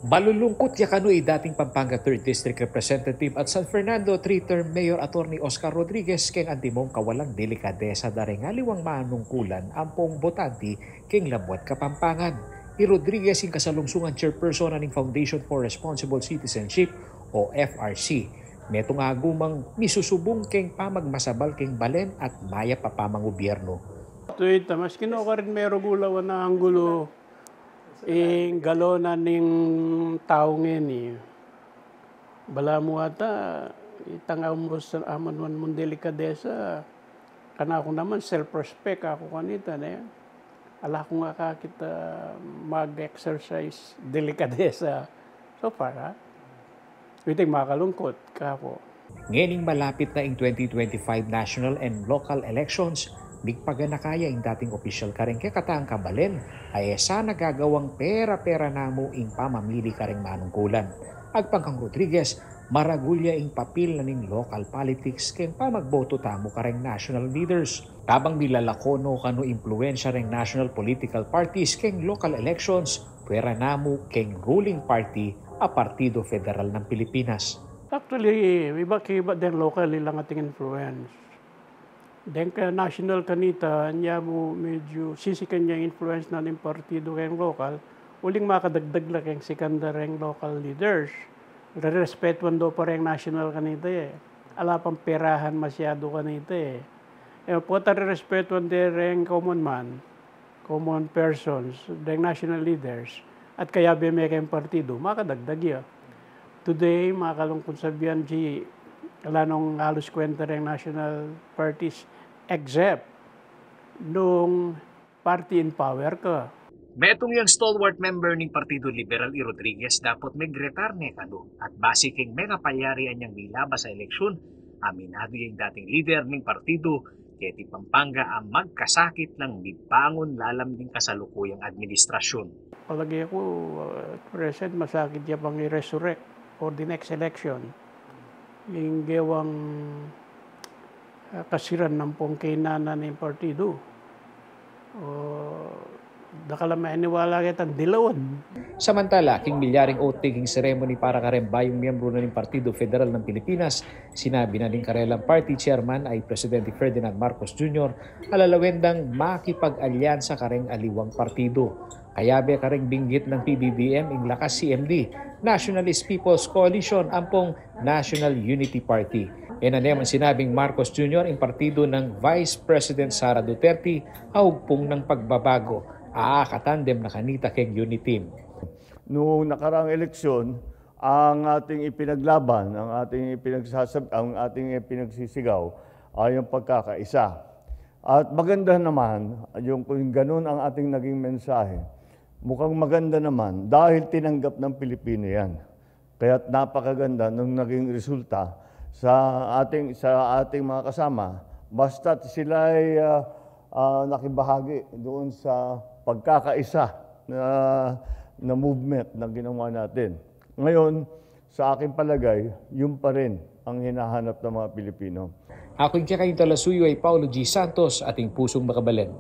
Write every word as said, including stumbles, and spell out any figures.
Malulungkut ya kanu i dating Pampanga Third District Representative at San Fernando three-term Mayor Attorney Oscar Rodriguez keng antimong kawalang delikadesa da reng aliwang manungkulan ampong botanti keng labuad Kapampangan. I Rodriguez ing kasalungsungan chairperson na ning Foundation for Responsible Citizenship o F R C. Metung agumang misusubung keng pamagmasabal keng balen at mayap a pamanggubyernu. Tuwid ta, maski nukarin merugul a anggulo ing galonan ning tau ngeni. Balamu ata, itang amu sa aman man mung delikadesa, kanaku naman self-respect aku kanita, ne? Ala kung akakit a mag-exercise delikadesa so far, ha? Iting makalungkut kaku. Ngening malapit na ing twenty twenty-five national and local elections, migpaganaka ya ing dating opisyal kareng kekatang kabalen a e sana gagawang pera-pera namu ing pamamili kareng manungkulan. Agpang kang Rodriguez, maragul ya ing papil na ning local politics keng pamagboto tamu kareng national leaders. Tabang milalako no kanu impluwensya reng national political parties keng local elections, pwera namu keng ruling party a Partido Federal ng Pilipinas. Actually, ibat-ibat deng local ilang ating influence. Deng ka national kanita, anya mu medyu sisikan ya ing influence na ning partido keng local, uling makadagdag la keng sikan da reng local leaders. Rerespetuan do pa reng national kanita, e. Ala pang perahan masyadu kanita, e. E, pota rerespetuan de reng common man, common persons, deng national leaders, at kayabe me keng partido, makadagdag ya. Today, makalungkut sabian, G, ala nong halus kwenta reng national parties, except nung party in power ka. Metung yang stalwart member ning Partido Liberal i Rodriguez dapot megretar ne kanu at basi keng mengapalyari anyang milabas a eleksyon, aminadu ya ing dating lider ning partido keti Pampanga a magkasakit nang mibangun lalam ding kasalukuyang administrasyun. Palage ku, uh, at present, masakit ya pang i-resurrect for the next election. Ing gewang, uh, kasiran ampong kaynan ning partido. O, dakal a maniwala ketang dilawan. Samantala, king milyaring oath-taking ceremony para kareng bayung miyembru na ning Partido Federal ng Pilipinas, sinabi na ning karelang party chairman a i Presidente Ferdinand Marcos Junior a lalawen dang makipag-alyansa kareng aliwang partido. Kayabe kareng binggit nang P B B M ing Lakas C M D, Nationalist People's Coalition ampong National Unity Party. E na neman sinabing Marcos Junior ing partido nang Vice President Sara Duterte a hugpung ng pagbabago, a akatandem na kanita keng Uniteam. Noong nakaraang eleksyon, ang ating ipinaglaban, ang ating ipinagsasab-, ang ating ipinagsisigaw ay yung pagkakaisa. At maganda naman yung kung ganun ang ating naging mensahe. Mukhang maganda naman dahil tinanggap ng Pilipino yan. Kaya't napakaganda nung naging resulta sa ating, sa ating mga kasama. Basta't sila'y, ah, ah, nakibahagi doon sa pagkakaisa na, na movement na ginawa natin. Ngayon, sa aking palagay, yun pa rin ang hinahanap ng mga Pilipino. Aku ing kekayung talasuyu ay Paulo G Santos, ating pusung makabalen.